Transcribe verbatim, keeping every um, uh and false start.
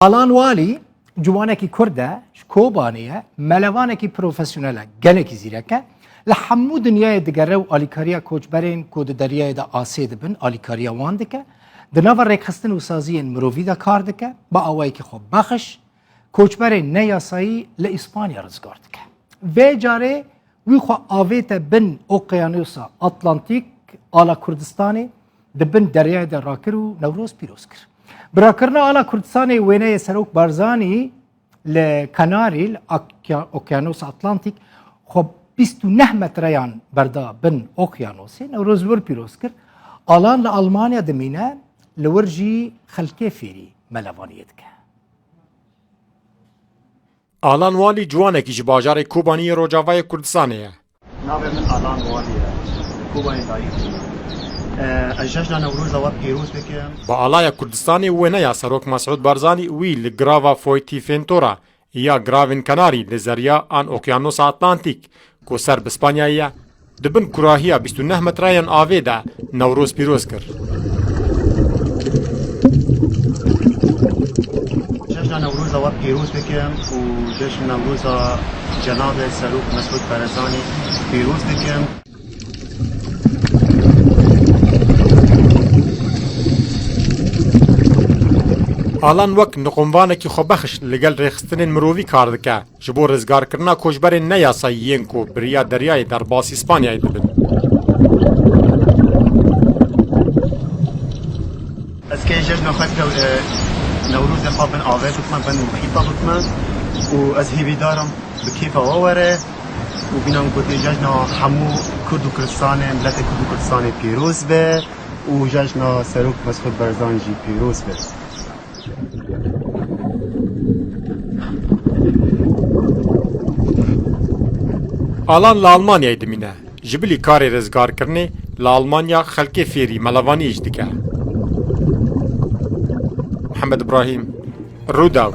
Alan Walî ciwanekî Kurd e, ji Kobanê ye, melevanekî profesyonel e, gelekî zîrek e. Li hemû dinyayê digere û alîkariya koçberên ku di deryayê de asê dibin, alîkariya wan dike. Di nava rêkxistin û saziyên mirovî de kar dike, bi awayekî xwebexiş koçberên neyasayî li Îspanya rizgar dike. Vê carê wî xwe avête bin Oqyanusa Atlantîk, ala Kurdistanê di bin deryayê de rakir û Newroz pîroz kir. Bi rakirina ala Kurdistanê wêneyê Serok Barzanî li Kanarî, li Akya-, Okyanusa Atlantîk, xwe bîst û neh metreyan berda bin Okyanosê, Newroz li wir pîroz kir. Alan li Almanya dimîne, li wir jî xelkê fêrî melevaniyê dike. Alan Walî ciwanekî ji bajarê Kobanî yê Rojavayê Kurdistanê ye. Navê min Alan Walî ye. Li Kobanê dayik bûme. Ee, ez cejna Newroza we pîroz dikim. Bi alaya Kurdistanê wêneya Serok Mesûd Barzanî wî li girava Foytîfentora ya Giravên Kanarî li zeriya an Okyanusa Atlantîk ku ser bi Spanyayê ye, di bin kurahiya bîst û neh metreyên avê de Newroz pîroz kir. Cejna Newroza we pîroz dikim û cejn Newroza Cenabê Serok Mesûd Barzanî pîroz dikim. Alan wek niqumvanekî xwebexiş li gel rêxistinên mirovî kar dike. Ji bo rizgarkirina koçberên neyasayî yên ku bi riya deryayê derbasî Spanyayê dibin. Ez kê cejna xwe, e, Newrozê xwe bin avê bikme, bin muhîta bikme û ez hêvîdar im bi kêfa we were û bîna min gotê cejna hemû Kurd û Kurdistanê, miletê Kurd û Kurdistanê pîroz be û cejna Serok Mesûd Barzanî jî pîroz be. Alan li Almanyayê dimîne. Ji bilî karê rizgarkirinê li Almanya xelkê fêrî melevaniyê jî dike. Mihemed Ibrahîm, Rûdaw.